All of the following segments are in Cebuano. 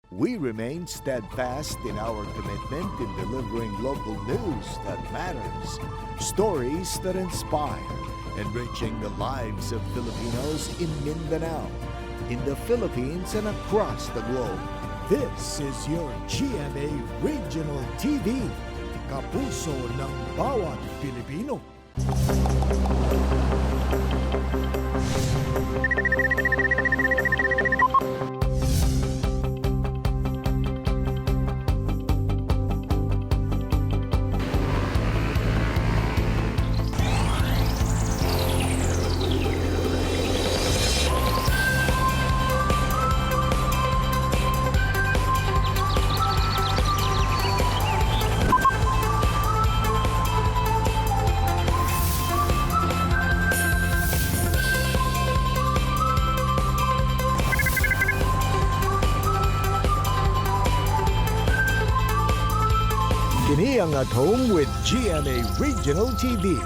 We remain steadfast in our commitment in delivering local news that matters, stories that inspire, enriching the lives of Filipinos in Mindanao, in the Philippines, and across the globe. This is your GMA Regional TV, kapuso ng bawat Pilipino. Kini ang At Home with GMA Regional TV.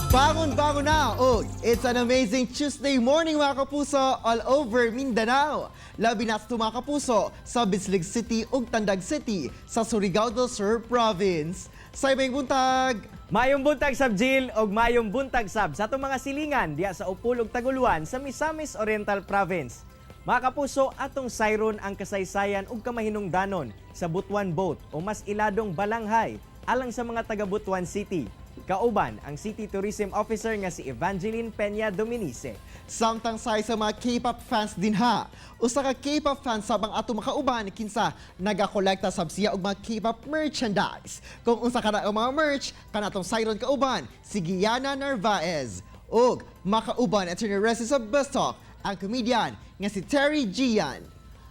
Bangon-bangon na! Oh, it's an amazing Tuesday morning, mga kapuso, all over Mindanao. Labi na sa mga kapuso sa Bislig City ug Tandag City sa Surigao del Sur Province. Sa ibang buntag! Mayong buntag sab, Jill, og mayong buntag sab sa atong mga silingan diya sa Opol ug Taguluan sa Misamis Oriental Province. Mga kapuso, atong sayron ang kasaysayan ug kamahinungdanon sa Butuan Boat o mas iladong balanghay alang sa mga taga Butuan City. Kauban ang City Tourism Officer nga si Evangeline Peña Dominice. Samtang say sa mga K-pop fans din ha. Usa ka K-pop fans sab ang ato makauban kinsa nagakolekta sab siya og mga K-pop merchandise. Kung unsa kana ang mga merch, kanatong sayron kauban si Gianna Narvaez. Ug makauban Attorney Resi sa Best Talk ang comedian nga si Terry Gian.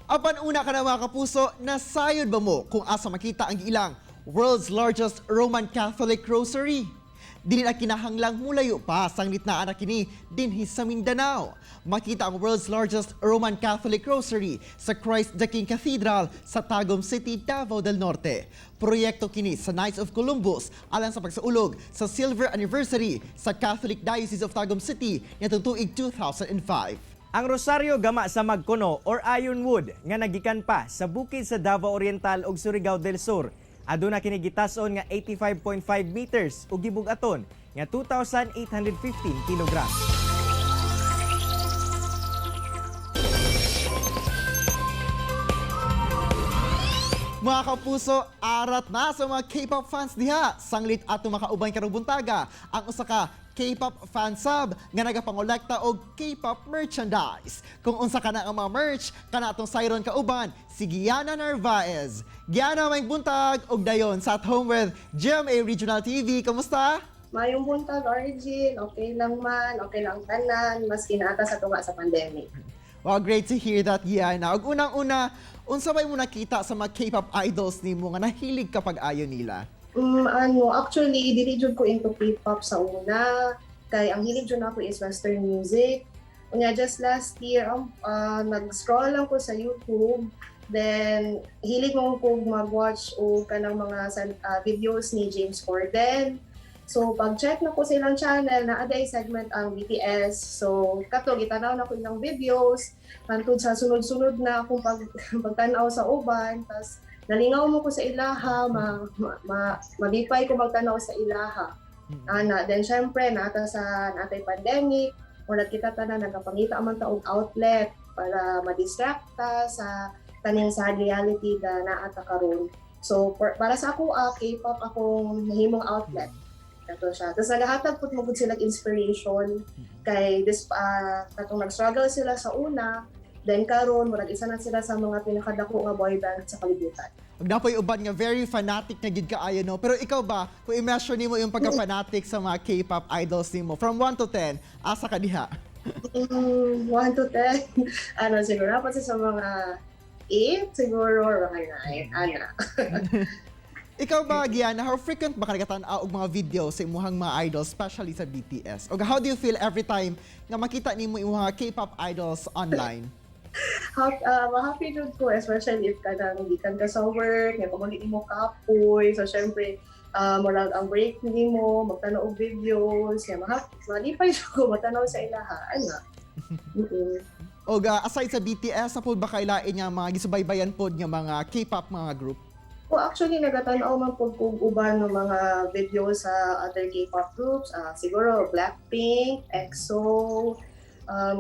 Apan una ka na, mga kapuso, nasayod ba mo kung asa makita ang ilang world's largest Roman Catholic rosary? Dili na kinahanglang mulayo pa, sanglit na anak kini dinhi sa Mindanao. Makita ang world's largest Roman Catholic rosary sa Christ the King Cathedral sa Tagum City, Davao del Norte. Proyekto kini sa Knights of Columbus alang sa pagsaulog sa silver anniversary sa Catholic Diocese of Tagum City nitong tuig 2005. Ang Rosario gama sa Magkuno or Ironwood nga nagikan pa sa bukid sa Davao Oriental ug Surigao del Sur. Aduna kini gitason nga 85.5 meters ug gibug-aton nga 2,815 kilograms. Mga kapuso, arat na sa mga K-pop fans diha. Sanglit ato makauban karong buntaga ang usa ka K-pop fan sub nga nagapangolekta og K-pop merchandise. Kung unsa kana ang mga merch, kana atong sayron kauban si Gianna Narvaez. Gianna, may buntag og dayon sa At Home with GMA Regional TV. Kamusta? Mayong buntag, Arjun. Okay lang man, okay lang tanan, maski naata sa tunga sa pandemic. Wow, great to hear that, Gianna. Ug unang-una, unsa may mo nakita sa mga K-pop idols nimo nga nahilig kapag ayo nila? Ano, actually, dili jud ko into K-pop sa una. Kay ang hilig jud ako is Western music. Unya, just last year, nag-scroll lang ko sa YouTube. Then, hilig mo ko mag-watch o kanang mga videos ni James Corden. So, pag-check na ko sa ilang channel, na aday segment ang BTS. So, kato, gitanaw na ko ilang videos. Hantod sa sunod-sunod na akong pagtanaw sa uban. Tas, nalingaw mo ko sa ilaha, malipay ko magtanaw sa ilaha. Ana, then syempre, naata sa natay pandemic, wala kita tanan nagapangita man ta og outlet para ma-distract ta sa taning sad reality na naata karon. So para sa ako, K-pop akong nahimong outlet. Kato siya. Tapos nagahatag pud mo gud sila inspiration kay this katong nag-struggle sila sa una, then karon murag isa na sila sa mga pinakadako nga boy band sa kalibutan. Ug napoy uban nga very fanatic na gid kaayo, no. Pero ikaw ba, kung i-measure nimo yung pagka-fanatic sa mga K-pop idols nimo from 1 to 10, asa ka diha? 1 to 10. Ano, siguro, dapat sa mga 8, siguro, or mga 9. Ana. Ikaw ba, Gianna, how frequent ba ka nagatan-aw og mga videos sa imuhang mga idols, especially sa BTS? Og how do you feel every time nga makita nimo imong mga K-pop idols online? Happy jud ko, especially if kanang gikan ka sa work, nga pag mo kapoy. So, syempre, murag ang break nimo, magtanaw og videos, kaya malipay jud ko magtanaw sa ilaha. Ana. Og aside sa BTS, sa pod ba kay lain nga mga gisubaybayan pod nga mga K-pop mga group? O actually, nagatan-aw man pud kog uban ng mga video sa other K-pop groups. Siguro Blackpink, EXO,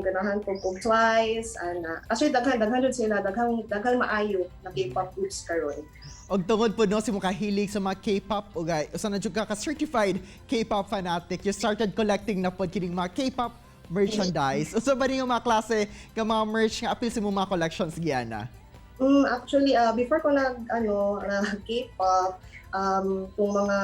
ganahan pud kog Twice, ana. Actually, daghan daghan jud sila, daghang daghang maayo na K-pop groups karon. Og tungod po, no, sa imong kahilig sa mga K-pop ug ay usa na jud ka ka certified K-pop fanatic, you started collecting na pod kining mga K-pop merchandise. Unsa ba ning mga klase nga mga merch nga apil sa imong mga collections, Gianna? Actually, before ko nag ano K-pop, kung mga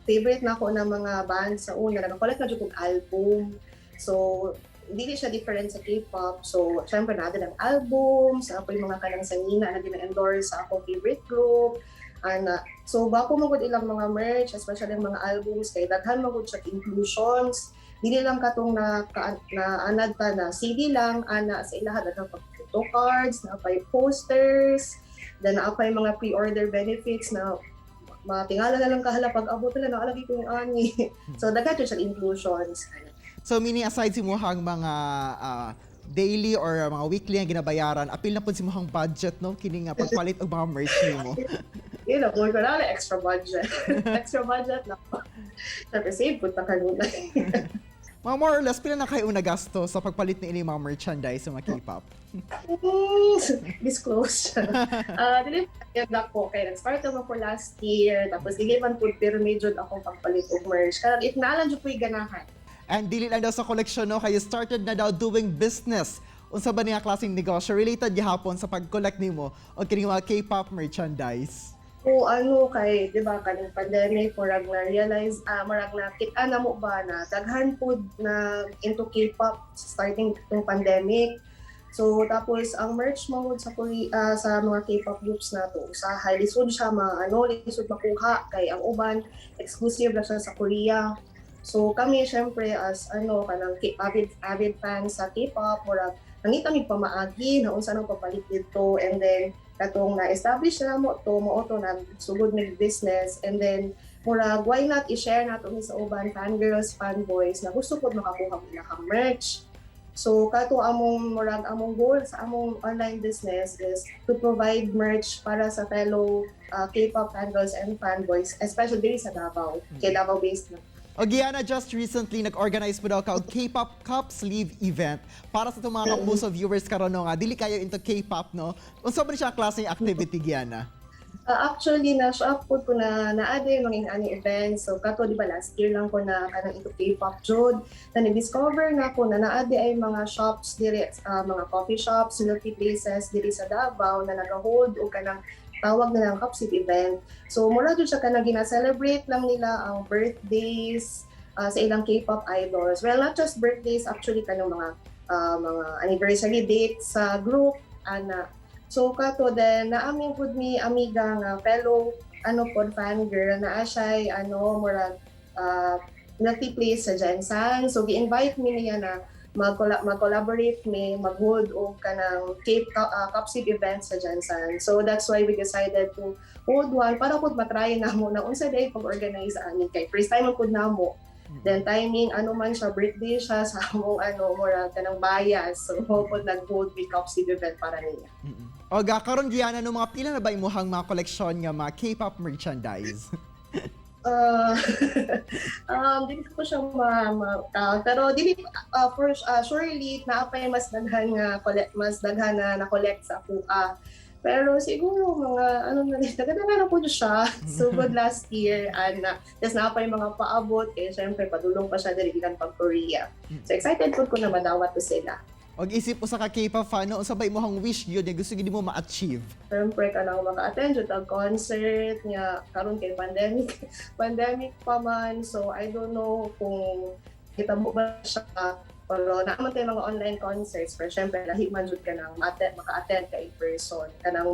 favorite na ako na mga band sa una, nag-collect na jud kog album. So, dili siya different sa K-pop. So, syempre naa ang album, sa ako yung mga kanang sanina na gina-endorse sa akong favorite group. Ana. So, bako man gud ilang mga merch, especially ang mga albums kay daghan man gud siya inclusions. Dili lang katong na anad ta na CD lang ana sa ilaha, daghan pag photo cards, naa pay posters, then naa pay mga pre-order benefits na matingala na lang kahala pag abot nila naa lagi kong ani. So daghan jud siya inclusions. So meaning aside sa imuhang mga daily or mga weekly ang ginabayaran, apil na pud sa imuhang budget, no, kini nga pagpalit og mga merch nimo. Kung ko na extra budget. Extra budget na. Siyempre, save pud ta kanunay. Mga more or less pila na kayo nagasto sa pagpalit ni ini mga merchandise sa mga K-pop? Disclose. Dili pa ko kay nag-start naman ko last year, tapos dili man pud pirmi jud akong pagpalit og merch. Karang if naa lang jud ko'y ganahan. And dili lang daw sa koleksyon, no, kayo started na daw doing business. Unsa ba niya klaseng negosyo related gihapon sa pag-collect nimo og kining mga K-pop merchandise? O ano kay, 'di ba, kaning pandemic, murag na realize, murag na kita na mo ba na daghan pud na into K-pop starting tong pandemic. So tapos ang merch mo sa Korea, sa mga K-pop groups na to, sa lisod siya ma ano, lisod makuha kay ang uban exclusive na siya sa Korea. So kami syempre as ano kanang avid avid fans sa K-pop, murag nangita mi pamaagi na unsa nang papalit dito, and then katong na-establish na mo to, mao to nagsugod mig business, and then murag why not i-share nato ni sa uban fangirls, fanboys na gusto pod makakuha og ilahang merch. So kato among murag among goal sa among online business is to provide merch para sa fellow K-pop fangirls and fanboys, especially diri sa Davao. Kay Davao based na. O Gianna, just recently nag-organize po daw ka og K-pop Cup Sleeve event para sa itong mga kapuso viewers karon, no, nga dili kayo into K-pop, no. Unsa ba ni siya klaseng activity, Gianna? Actually, na-shock po ko na naa diay mga ani events. So, kato, di ba, last year lang ko na kanang into K-pop jud. Na na-discover na ko na naa diay mga shops diri, mga coffee shops, milk tea places diri sa Davao na nag-hold og kanang tawag na lang cup sleeve event. So, mura jud siya kanang gina-celebrate lang nila ang birthdays sa ilang K-pop idols. Well, not just birthdays, actually kanang mga anniversary dates sa group ana. So kato then naamin pud mi amiga nga fellow ano pod fangirl na siya ano murag milk tea place sa GenSan. So gi-invite mi niya na mag-collaborate mi mag-hold og kanang Cape Cup Sleeve event sa GenSan. So that's why we decided to hold one para pud matry namo na unsa diay pag-organize ani kay first time man pud namo. Then timing ano man siya, birthday siya sa among ano murag kanang bias. So mao pod nag-hold mi Cup Sleeve event para niya. O ga karon, Gianna, no, mga pila na ba imuhang mga koleksyon nga mga K-pop merchandise? Dili ko siya ma pero dili for surely naa pay mas daghan nga collect, mas daghan na na-collect sa akoa. Pero siguro mga ano na rin, daghan na po siya. Sugod last year ana. Tapos naa pay mga paabot kay syempre padulong pa siya diri gikan pag Korea. So excited pud ko na madawat to sila. Og isip usa ka K-pop fan, no, unsa ba imong wish gyud nga gusto gyud mo ma-achieve? Siyempre, kanang maka-attend jud og concert nga karon kay pandemic pandemic pa man, so I don't know kung kita mo ba siya, pero naa man tay mga online concerts, pero syempre lahi man jud kanang maka-attend ka in person, kanang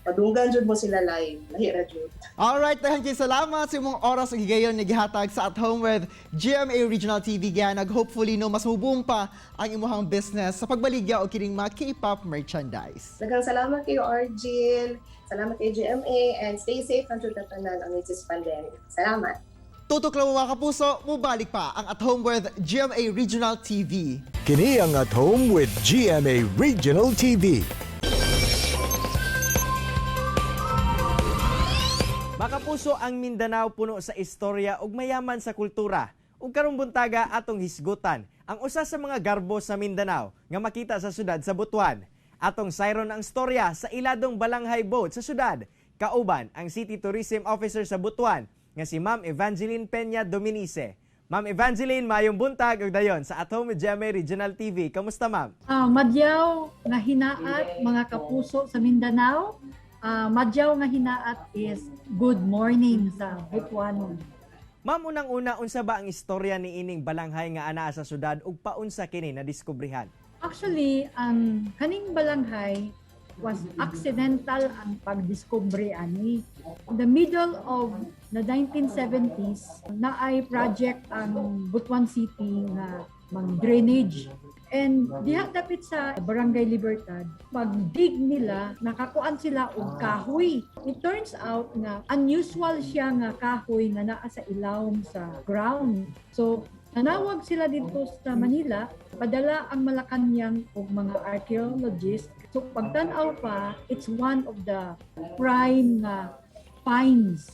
madunggan jud mo sila live, lahi ra jud. Alright, daghan kay salamat sa imong oras ug higayon nga gihatag sa At Home with GMA Regional TV, Gianna. Hopefully, no, mas muboom pa ang imong business sa pagbaligya og kining mga K-pop merchandise. Daghang salamat kayo, Argil. Salamat kay GMA, and stay safe ang jud tanan amidst this pandemic. Salamat. Tutok lang, mga kapuso, mubalik pa ang At Home with GMA Regional TV. Kini ang At Home with GMA Regional TV. Makapuso, ang Mindanao puno sa istorya ug mayaman sa kultura. Ug karong buntaga, atong hisgutan ang usa sa mga garbo sa Mindanao nga makita sa syudad sa Butuan. Atong sayron ang storya sa iladong Balanghay Boat sa syudad. Kauban ang City Tourism Officer sa Butuan nga si Ma'am Evangeline Peña Dominice. Ma'am Evangeline, mayong buntag ug dayon sa At Home with GMA Regional TV. Kamusta, ma'am? Madyaw nga hinaat, mga kapuso sa Mindanao. Madyaw nga hinaat is good morning sa Butuanon. Ma'am, unang-una, unsa ba ang istorya ni ining balanghay nga anaa sa syudad ug paunsa kini na diskubrihan? Actually, ang kaning balanghay was accidental ang pagdiskubre ani. In the middle of the 1970s, naay project ang Butuan City nga mag-drainage. And diha dapit sa Barangay Libertad, pag-dig nila, nakakuan sila og kahoy. It turns out nga unusual siya nga kahoy nga naa sa ilawom sa ground. So, nanawag sila dito sa Manila, padala ang Malacanang og mga archaeologists. So pagtan-aw pa, it's one of the prime nga finds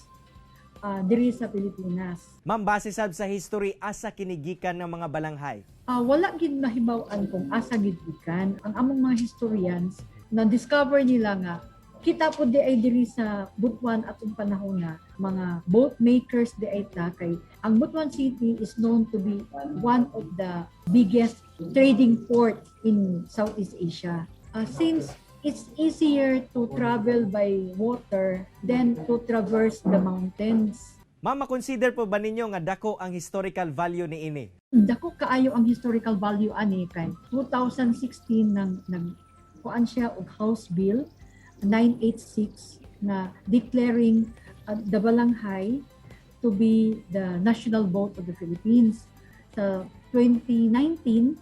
diri sa Pilipinas. Ma'am, base sab sa history, asa kini gikan ng mga balanghay? Wala gid mahibaw-an kung asa gid gikan. Ang among mga historians na discover nila nga kita po di ay diri sa Butuan atong panahon na mga boat makers di ay ta, kay ang Butuan City is known to be one of the biggest trading port in Southeast Asia. Since it's easier to travel by water than to traverse the mountains. Ma'am, makonsider po ba ninyo nga dako ang historical value ni ini? Dako kaayo ang historical value ani kay 2016 nang nag kuan siya og House Bill 986 na declaring the Balanghay to be the national boat of the Philippines. Sa 2019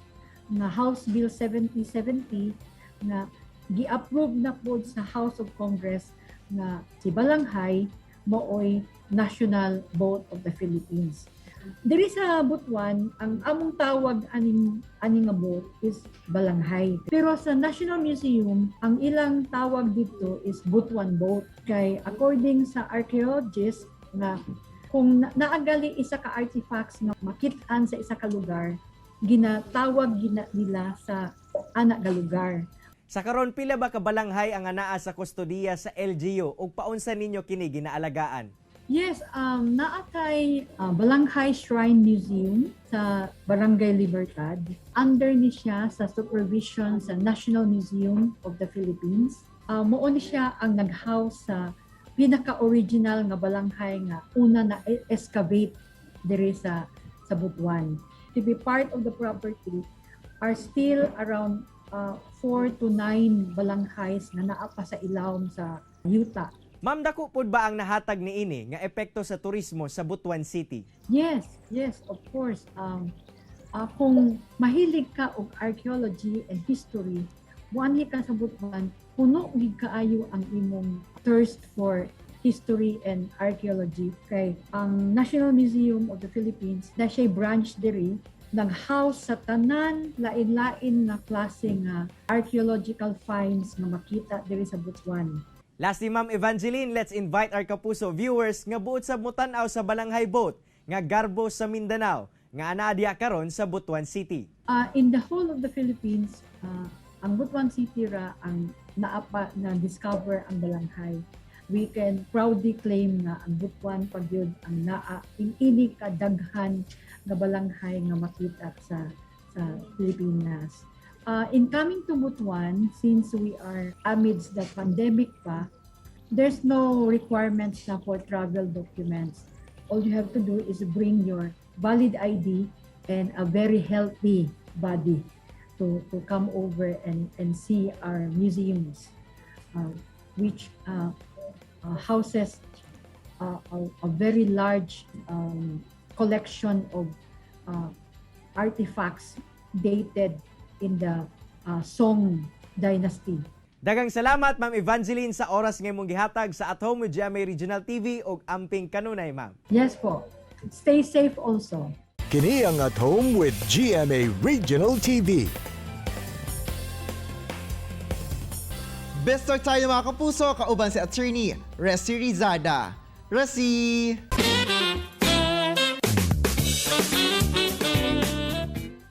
nga House Bill 7070 nga gi-approve na po sa House of Congress nga si Balanghay maoy national boat of the Philippines. Diri sa Butuan, ang among tawag aning ani nga boat is Balanghay. Pero sa National Museum, ang ilang tawag dito is Butuan boat. Kay according sa archaeologists nga kung naagali isa ka artifacts nga makit-an sa isa ka lugar, ginatawag gina nila sa ana nga lugar. Sa karon, pila ba ka balanghay ang anaa sa kustodiya sa LGU ug paunsa ninyo kini ginaalagaan? Yes, naa kay Balanghay Shrine Museum sa Barangay Libertad. Under ni siya sa supervision sa National Museum of the Philippines. Mao ni siya ang nag-house sa pinaka-original nga balanghay nga una na excavate diri sa Butuan. To be part of the property are still around 4 to 9 balanghays nga naa pa sa ilawom sa yuta. Ma'am, dako pud ba ang nahatag ni ini nga epekto sa turismo sa Butuan City? Yes, of course. Kung mahilig ka og archaeology and history, muanhi ka sa Butuan, puno gid kaayo ang imong thirst for history and archaeology. Kay ang National Museum of the Philippines, na siya branch diri, nag-house sa tanan lain-lain nga klase nga archaeological finds nga makita diri sa Butuan. Lastly, Ma'am Evangeline, let's invite our kapuso viewers nga buot sa mutan-aw sa Balanghay Boat nga garbo sa Mindanao nga anaa diha karon sa Butuan City. In the whole of the Philippines, ang Butuan City ra ang naapa na discover ang balanghay. We can proudly claim nga ang Butuan pa gyud ang naa ini kadaghan nga balanghay nga makita sa Pilipinas. In coming to Butuan, since we are amidst the pandemic pa, there's no requirements na for travel documents. All you have to do is bring your valid ID and a very healthy body to come over and see our museums, which houses a very large collection of artifacts dated in the Song Dynasty. Daghang salamat, Ma'am Evangeline, sa oras nga imong gihatag sa At Home with GMA Regional TV ug amping kanunay, ma'am. Yes po. Stay safe also. Kini ang At Home with GMA Regional TV. Best start tayo, mga kapuso, kauban si Attorney Resi Rizada. Resi!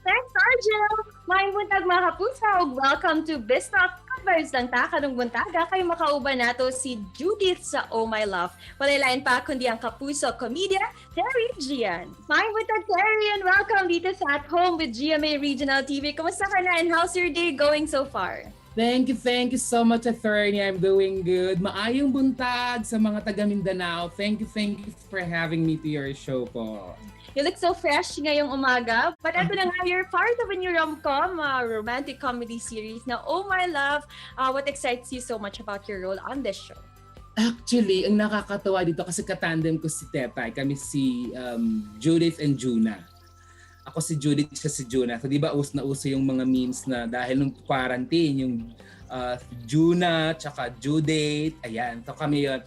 Thanks, Argel! Maayong buntag, mga kapuso! Ug welcome to Biztalk. Vibes lang ta karong buntaga kay makauban nato si Judith sa Oh My Love. Walay lain pa kundi ang kapuso comedian Terry Gian. Maayong buntag, Terry, and welcome dito sa At Home with GMA Regional TV. Kumusta ka na and how's your day going so far? Thank you so much, Attorney. I'm doing good. Maayong buntag sa mga taga Mindanao. Thank you for having me to your show po. You look so fresh ngayong umaga. But eto na nga, you're part of a new rom-com, romantic comedy series na Oh My Love. What excites you so much about your role on this show? Actually, ang nakakatawa dito kasi katandem ko si Tetay. Kami si Judith and Juna. Ako si Judith, siya si Juna. So di ba uso na uso yung mga memes na dahil nung quarantine, yung Juna, tsaka Judith, ayan. So kami yun.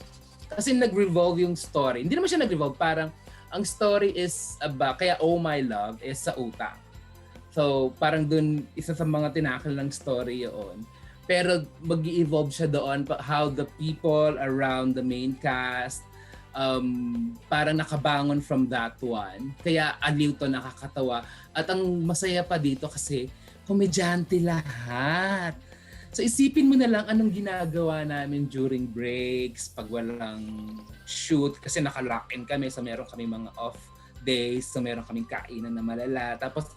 Kasi nag-revolve yung story. Hindi naman siya nag-revolve, parang ang story is about, kaya Oh My Love is sa utang. So parang dun, isa sa mga tinackle ng story yun. Pero mag evolve siya doon how the people around the main cast parang nakabangon from that one. Kaya aliw to, nakakatawa. At ang masaya pa dito kasi komedyante lahat. So isipin mo na lang anong ginagawa namin during breaks, pag walang shoot, kasi naka-lock in kami, so meron kami mga off days, so meron kaming kainan na malala. Tapos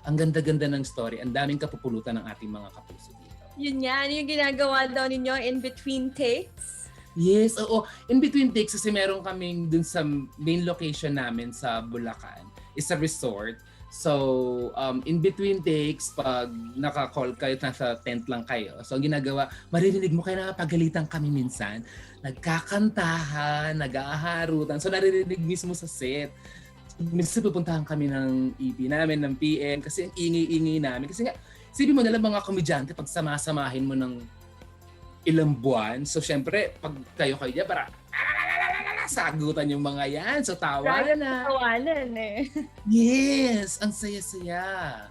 ang ganda-ganda ng story, ang daming kapupulutan ng ating mga kapuso dito. Yun yan, yung ginagawa daw ninyo in between takes. Yes, oo. In between takes kasi meron kaming dun sa main location namin sa Bulacan, is a resort. So, in between takes, pag naka-call kayo, nasa tent lang kayo. So, ang ginagawa, maririnig mo kaya napagalitan kami minsan. Nagkakantahan, nag-aaharutan. So, naririnig mismo sa set. Minsan pupuntahan kami ng EP namin, ng PM, kasi ang ingay-ingay namin. Kasi nga, isipin mo na lang mga komedyante, pag sama-samahin mo ng ilang buwan. So, syempre, pag kayo-kayo dyan, para sagutan yung mga yan. So, tawa na. Tawanan eh. Yes! Ang saya-saya.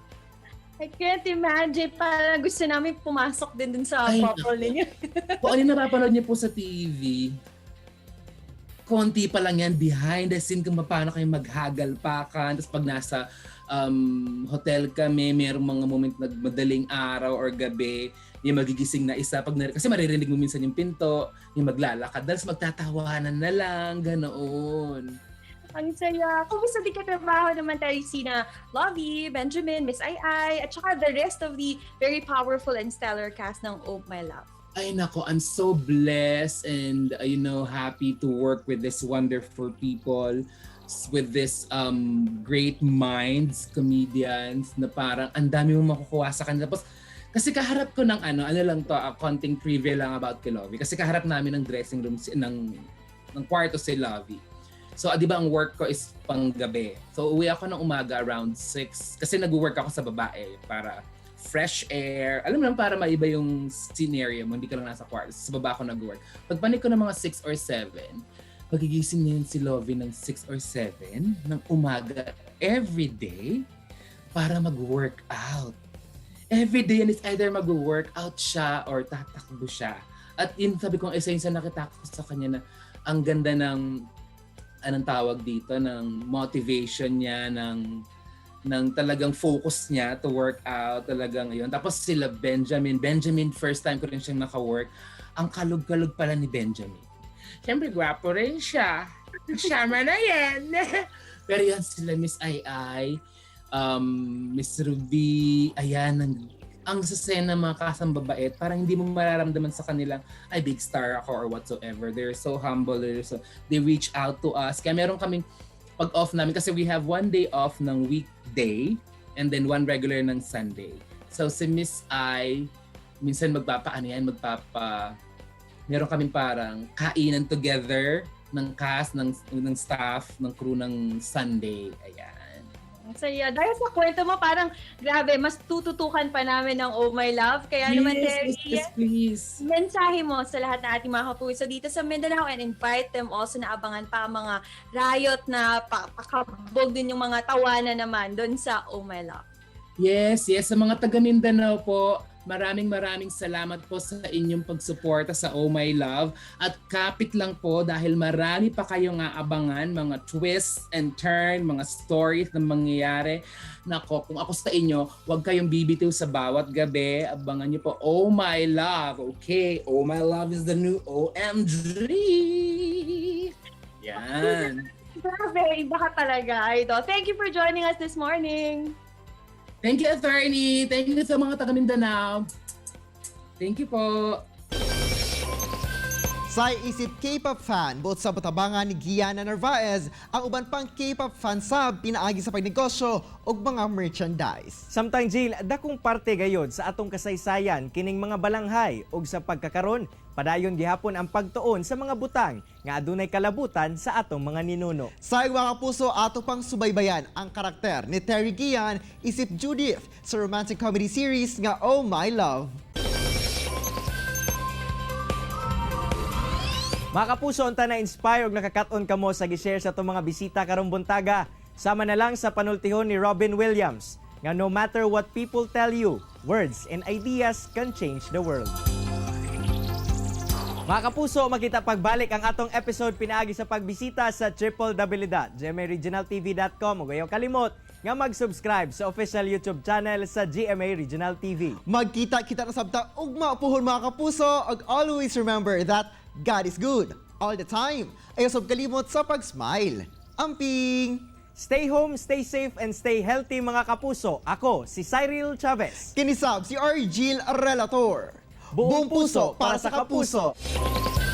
I can't imagine. Parang gusto namin pumasok din dun sa Ay, bubble naku. ninyo. Kung ano yung napapanood niyo po sa TV, konti pa lang yan behind the scene kung paano kayo maghagalpakan. Tapos pag nasa hotel kami, merong mga moment na madaling araw or gabi, yung magigising na isa. Kasi maririnig mo minsan yung pinto, yung maglalakad. Tapos magtatawanan na lang, ganoon. Ang saya. Kumusta din katrabaho naman tayo sina Lovey, Benjamin, Miss Ai Ai, at saka the rest of the very powerful and stellar cast ng Oh My Love? Ay nako, I'm so blessed and happy to work with this wonderful people, with this great minds, comedians na parang ang dami mong makukuha sa kanila. Tapos kasi kaharap ko ng ano, ano lang to, konting trivia lang about kay Lovey. Kasi kaharap namin ng dressing room ng kwarto si Lovey. So, di ba ang work ko is panggabi. So, uwi ako ng umaga around 6 kasi nag-work ako sa baba para fresh air. Alam mo lang, para maiba yung scenario mo, hindi ka lang nasa kwarto. Sa baba ako nag-work. Pagpanik ko ng mga 6 or 7, pagigising niya yun si Lovey ng 6 or 7 ng umaga every day para mag-workout. Every day yan is either mag-workout siya or tatakbo siya. At yun, sabi ko, isa yun sa nakita ko sa kanya na ang ganda ng, anong tawag dito, ng motivation niya, ng talagang focus niya to work out, talagang yun. Tapos sila Benjamin, Benjamin, first time ko rin siyang naka-work. Ang kalug-kalug pala ni Benjamin. Siyempre, gwapo rin siya. Siya na yan. Pero yan sila Miss Ai Ai, Miss Ruby, ayan, ang sasaya ng mga kasambabait, parang hindi mo mararamdaman sa kanila, "Ay, big star ako," or whatsoever. They're so humble. They reach out to us. Kaya meron kaming pag-off namin kasi we have one day off ng weekday and then one regular ng Sunday. So si Miss Ai, minsan magpapaano yan, meron kaming parang kainan together ng cast, ng staff, ng crew ng Sunday. Ayan. Ang saya. Dahil sa kwento mo, parang grabe, mas tututukan pa namin ng Oh My Love. Kaya naman, Terry, Yes, please. Mensahe mo sa lahat ng ating mga kapuso dito sa Mindanao and invite them also na abangan pa ang mga riot na pakabog din yung mga tawanan naman doon sa Oh My Love. Yes. Sa mga taga Mindanao po, maraming maraming salamat po sa inyong pagsuporta sa Oh My Love. At kapit lang po dahil marami pa kayong aabangan, mga twists and turn, mga stories na mangyayari. Nako, kung ako sa inyo, huwag kayong bibitiw sa bawat gabi. Abangan niyo po Oh My Love. Okay, Oh My Love is the new OMG. Yan. Grabe, iba ka talaga, Idol. Thank you for joining us this morning. Thank you, attorney. Thank you sa mga taga Mindanao. Thank you po. Sa isip K-pop fan, buot sa patabangan ni Gianna Narvaez, ang uban pang K-pop fan sab pinaagi sa pagnegosyo og mga merchandise. Samtang Jill, dakong parte gayod sa atong kasaysayan kining mga balanghay ug sa pagkakaron padayon gihapon ang pagtuon sa mga butang nga adunay kalabutan sa atong mga ninuno. Sa mga kapuso, ato pang subaybayan ang karakter ni Terry Gian isip Judith sa romantic comedy series nga Oh My Love. Mga kapuso, unta na inspire og nakakat-on kamo sa gi-share sa atong mga bisita karong buntaga. Sama na lang sa panultihon ni Robin Williams nga no matter what people tell you, words and ideas can change the world. Mga kapuso, makita pagbalik ang atong episode pinaagi sa pagbisita sa www.gmaregionaltv.com ug ayaw kalimot nga mag-subscribe sa official YouTube channel sa GMA Regional TV. Magkita-kita na sabta ugma puhon, mga kapuso, ug always remember that God is good all the time. Ayaw sab kalimot sa pag-smile. Amping! Stay home, stay safe, and stay healthy, mga kapuso. Ako, si Cyril Chavez. Kini sab si Argil Relator. Buong puso para sa kapuso. Kapuso.